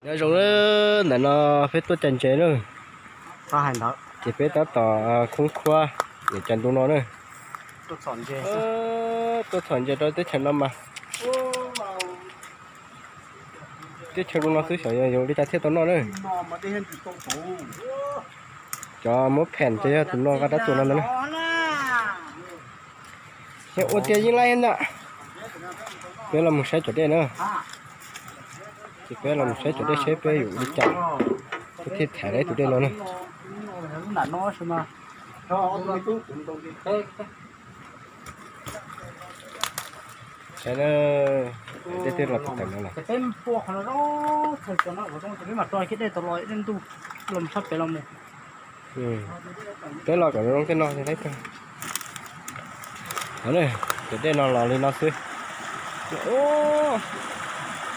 Nyob zoo na, ntawm no peb tuaj cai ntses na, ces peb tab tom khoob khuab, cov ntu no na, tuaj txhom ntses rau teb chaws no mas, teb chaws no xwb xyov yog li cas thiaj tau noj na. Cov muab pheem ces yog tus no nqa rab txuas no ntag na. Yog ua tiag yeej laij ntag. Peb los mus saib cov dej na. Ces peb los mus saib cov dej seb peb yuav ua li cas, peb thiaj thaiv tau ib tus dej no na. Saib na, dej twb los tawm no lawm. Peb los kom zoo tej no. Cov dej no los li no xwb.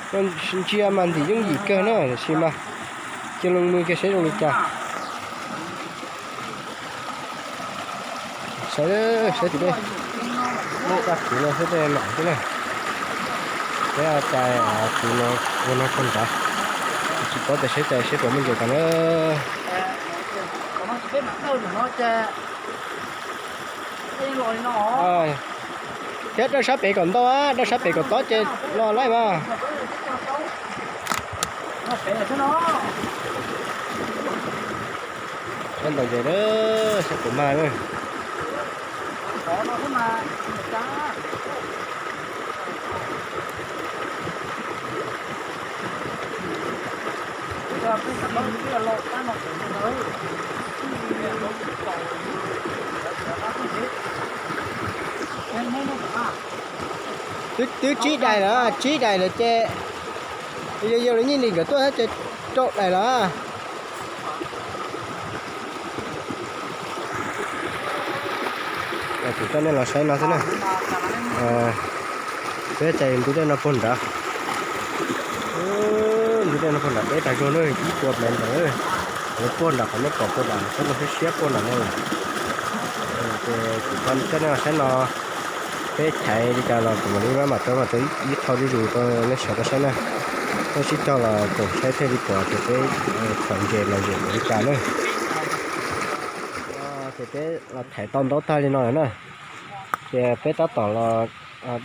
Ntsia mas ntim yooj yim kawg na, tiam sis mas cia loo mus kiag seb zoo li cas. Saib, saib tus dej, dej daj kuv no xwb, dej mam xwb na. Peb cais tus no ua no rau nrad, tsis paub tias saib cais seb puas muaj ntses tas na. Thiab dawj sab pem kom ntau, dawj sab pem kom tob ces los laij mas. Saib ntaus ntses na, saib puas mag na. Twb tsib daim lawm, tsib daim lawm ces yog yog li nyiaj li nkawd tuaj thiab ces rau daim lawm. Kuv coj nej los saib no xwb na. Peb cais ntug dej no puag nrad. Ntug dej no puag nrad deb tas zog na, ib puas mev ntawd. Lawv puag nram qhov nej pom puag nram, saib no siab siab puag nram no lawm. Ces kuv coj nej los saib no, peb thaiv li cas los kuv mam li maj mam rov los rau ib qho zuj zus rau nej sawv daws saib na. Nej sib cog los koom saib thiaj li pom tias peb txhom ntses los zem npaum li cas na. Ces peb los thaiv tau ntaub tag li no lawm na. Ces peb tab tom los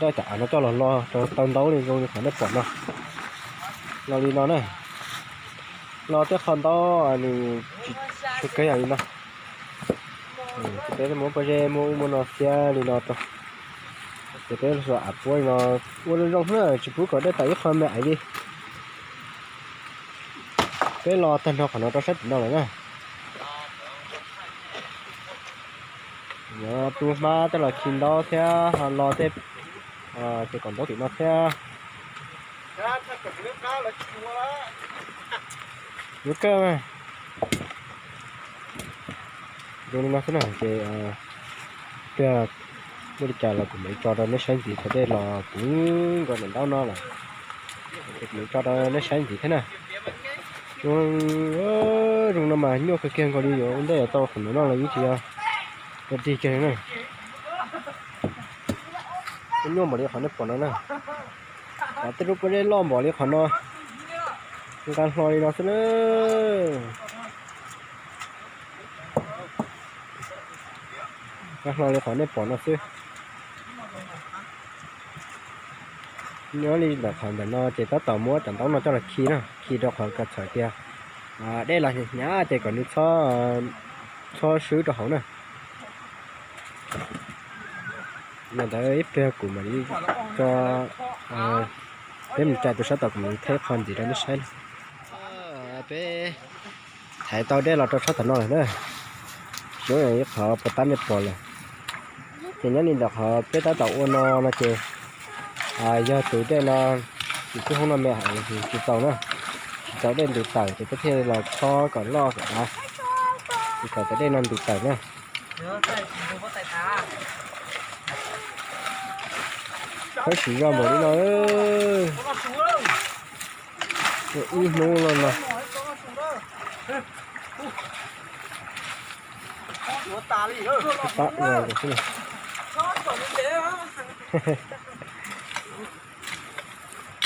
dawj cov av no coj los lo rau tau ntaub li zoo li qhov nej pom no. Los li no na. Lo tej qho ntaub nws tsis tshua kawg yam li no. Ces peb muab pob zeb muab ub muab no xiab li no rau. Ces peb xuas av puab li no ua zoo zoo xwb na, tsis pub kom dej tawm ib qho me aiv li. Peb lo tag nrho qhov no rau sab tim no lawm na. Yuav tu hmab coj los khi ntaub thiab ho lo tej ces kom ntaub tim no thiab. Yuav kawg mas. Zoo li no xwb na ces pliag muaj li cas los kuv mam li tso rau nej saib ntxiv, thaum dej los puv nkaus ntawm ntaub no lawm ces kuv mam li tso rau nej saib ntxiv thiab na. Zoo no mas nyuaj kawg kiag nkaus li, yuav ua ntej yuav tau qhov no los yeej tsis yog ua tig kiag na. Nyuaj npaum li qhov nej pom no na. Tej lub pob zeb loj npaum li qhov no, nqa hlo li no xwb na. Nqa hlo li qhov nej pom no xwb. Nyob li ntawm qhov ntawm no ces tab tom muab cov ntaub no coj los khi na, khi rau qhov kom txhawm tias dej los hnyav hnyav ces kom nws txhob swb rau hauv na. Mas ntawd ib pliag kuv mam li tso, peb mus cais tus sab tom kuv mam li thaij qho ntxiv rau nej saib na. Peb thaiv tau dej los rau sab tom no lawm na, xyov ib qhov puas tab nej pom lawm. Ces nyob li ntawm qhov peb tab tom ua no no ces yog tus dej no tsis txij hoob no me hais tsis txaus na, tsis txaus dej ntws tawm ces peb thiaj los txhob kom loj kom av, tsis txaus cov dej no ntws tawm na. Peb siv zog npaum li no, ib hnub no no. Pab ua xwb.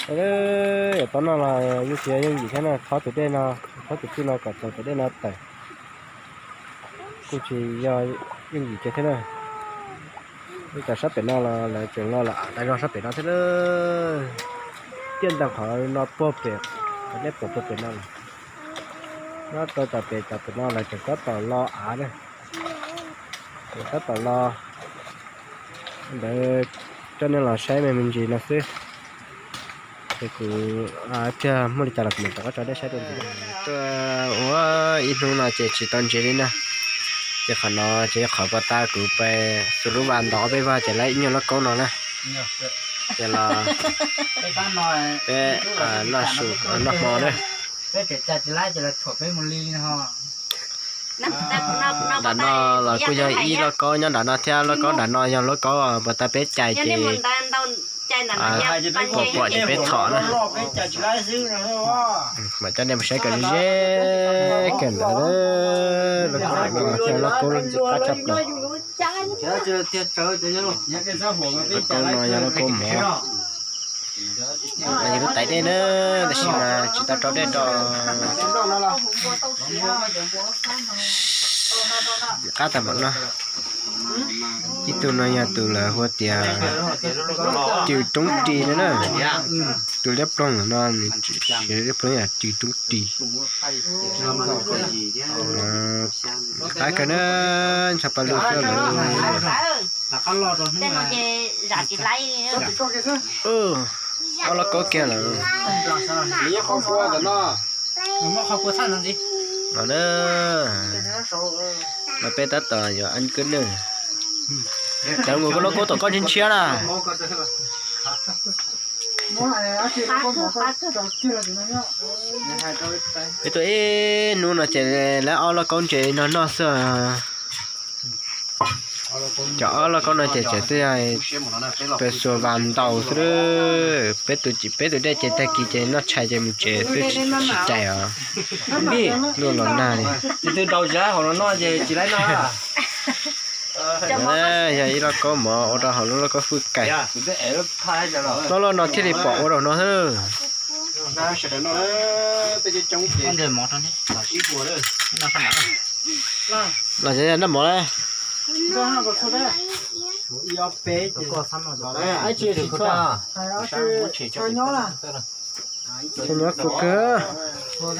Yav tau noj los yeej tsis yog yooj yim thiab na, thob tus dej no, thob tus txij no kom txog tus dej no tawm kuj tsis yog yooj yim kiag thiab na. Ib co sab pem no los lawv tseem lo lawm av tas zog sab pem no thiab na. Tiaj ntawm qhov no puag pem, qhov dej puag puag pem no lawm. Nyob rau tom pem tom pem no lawv tseem tab tom lo av na. Tseem tab tom lo. Ntawd coj nej los saib me me ntsis no xwb. Ces kuv thiaj muaj li cas los kuv mam rov qab tso nej saib dua ntxiv. Tuaj ua ib hnub no ces tsis tau ntses li na. Ces qhov no ces yog qhov puag ta kuv pe xu lub vas ntaus ob peb vag ces lawv ib nyuag lauj kaub no na. Ces los peb noj su noj hmo na. Nram no los kuj yog ib lauj kaub nyob nram no thiab, lauj kaub nram no yog lauj kaub puag ta peb cais ces pom pom ces peb thom na. Mam coj nej mus saib kom ze ze kawg ntawd, lauj kaub nram no thiab lauj kaub ntxim qab tshaj plaws. Lauj kaub no yog lauj kaub mov. Yog lub tais dej na, tab sis mas tsis tau rau dej rau. Qab tag npaum no. Ib tug no yog tus lawv hu tias cws roob ris no na. Tus liab ploog no, liab ploog yog cws roob ris. Qab kawg na, ntsha pa lug xwb lawm. Ob lauj kaub kiag lawm. Los na, mas peb tab tom yuav ăn cơm na. Cov nkaus koj lauj kaub tom koj ntshiab ntshiab na. Peb tuaj ib hnub no ces lawv ob lauj kaub ntses no noj xwb. Cov ob lauj kaub no ces tseem twb pe xuas vas ntaus xwb. Peb tus dej ces tag kis ces noj tshais ces mus tsev xwb tsis cais os. Luaj los nag li. Yog ib lauj kaub mov ua rau hauv lub lauj kaub fwj kais. Loj loj no thiaj li pom ua rau no xwb. Los noj mov na. Nyob kawg. Los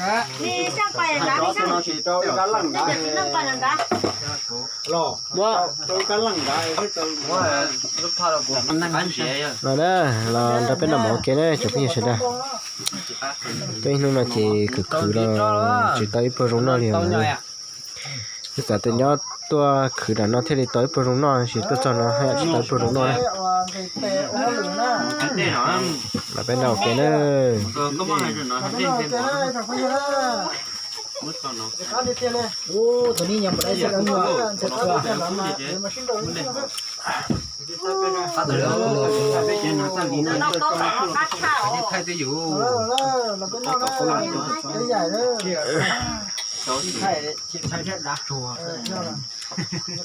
na, los nrog peb noj mov ua ke na tsoom phooj ywg sawv daws. Tuaj ib hnub no ces khwv khwv los tsis tau ib pluag zoo noj li os. Twb xav tias nyob tuaj khwv nram no thiaj li tau ib pluag zoo noj, tab sis tuaj txog no haj yam tsis tau ib pluag zoo noj na. Los peb noj ua ke na.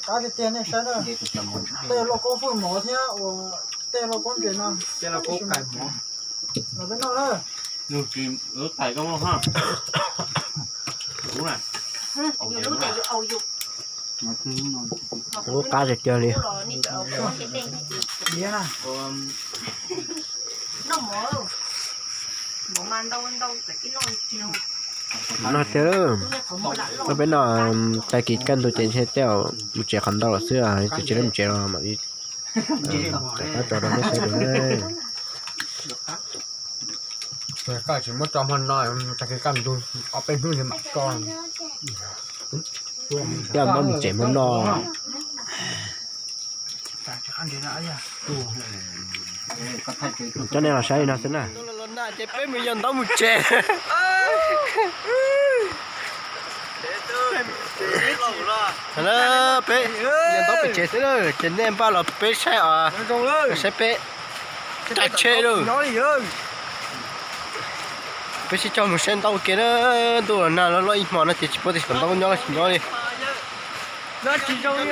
Qab tiag tiag nej saib na, tej lauj kaub fwj mov thiab uas tej lauj kaub ntses no, los peb noj na. Lub qab tiag tiag li. No tiag, peb no tag kis kaj ntug ces ntshe tej zaum mus tsev qhov ntau lawm xwb, tsis tsis mus tsev los mam li rov qab tso rau nej saib dua. Koj tsis muab tso hmo no, tag kis kaj ntug ob peb hnub mam tso. Coj muab mus tsev hmo no. Coj nej los saib li no xwb na. Ces peb mus yos ntaub mus tsev. Peb yos ntaub pem tsev xwb na, ces nej npaj los peb saib os, saib peb caij tsheb lauj. Peb sib coj mus saib ntaub ua ke na, ntuj los nag loj loj ib hmo no ces tsis paub tias xyov ntaub nyob tsis nyob li. Nyob tsis zoo li,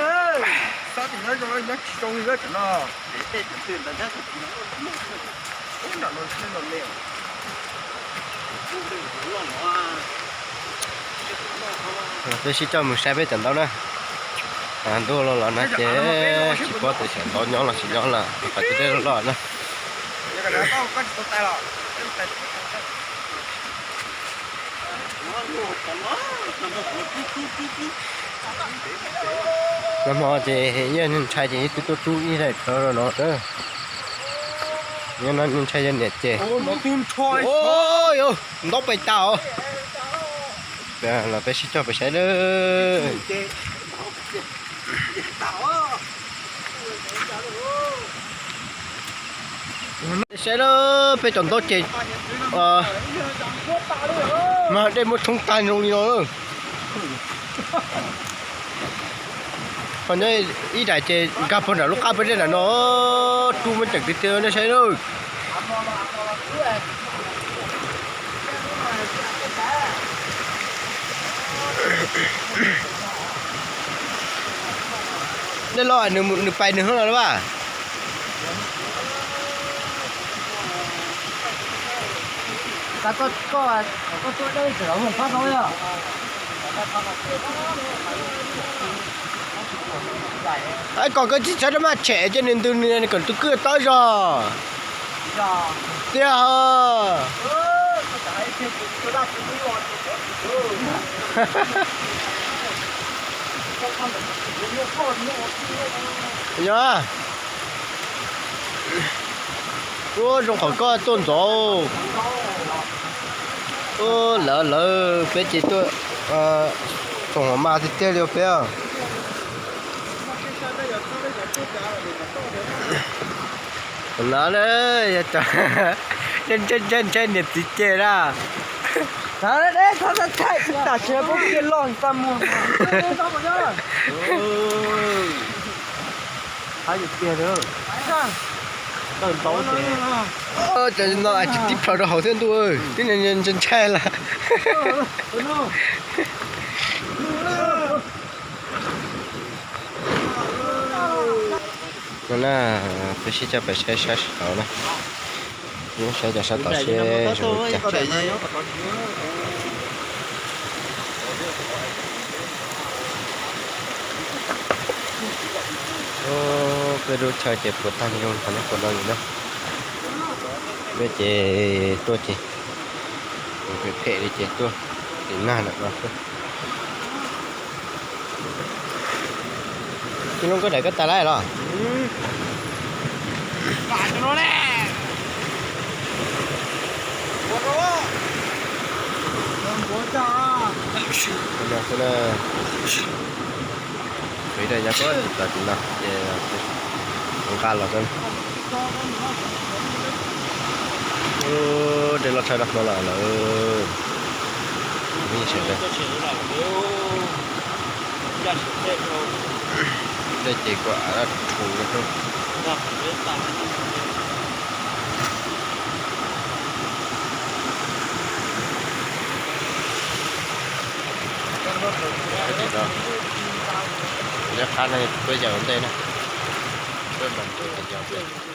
nyob tsis zoo li. Peb sib coj mus saib peb cov ntaub na. Ntuj los los no ces tsis paub tias cov ntaub nyob los tsis nyob lawm, qhov twg dej loj loj na. Nag hmo ces yog ntshai ces yeej tuaj rub ib daim rau no. Nyob no ntshai yog niam ces. Ntaub pes tas os. Los peb sib coj pes saib lawm. Saib lawm peb cov ntaub ces mas dej muab tshoob tag zoo li no. Ho nyob ib daim ces nkag puag nram lub qab peb dej nram no, rub muab ceem tiag tiag nej saib lawm. Dej los nws pais nws hauv los lawm as. Kom koj tsis txhob rau maj tshem ces nws ntws nws kom tus kwj tob zog. Tiag. Yog. Ua zoo qhov koj tuaj ntxov. Lawv lawv peb ces tuaj txoom mas tiag tiag li peb. No yog cov ntshai ntshai niam txiv ceg na. Tam sim pub kiag loj tag muag. Cov no tsis tib plhaws rau hauv thiab ntuj, tib ntshai ntshai lawm. No na, peb sib coj pem saib sab saud na. Saib cov sab tod seb zoo li cas. Peb lub chaw ces puas tag zoo qhov nej pom no li na. Peb ces tuaj ces phem phem li ces tuaj tim nag nram no xwb. Tus no koj daim koj tas lawm los? Tus no xwb na. Tus ib daim nyob rau tim no ces nqa los xwb. Dej loj tshaj nag hmo los lawm. Dej ces kuj av dab rhuv li xwb. Tim no, liab qab no peb yaws ua ntej na. Peb mam li yos peb.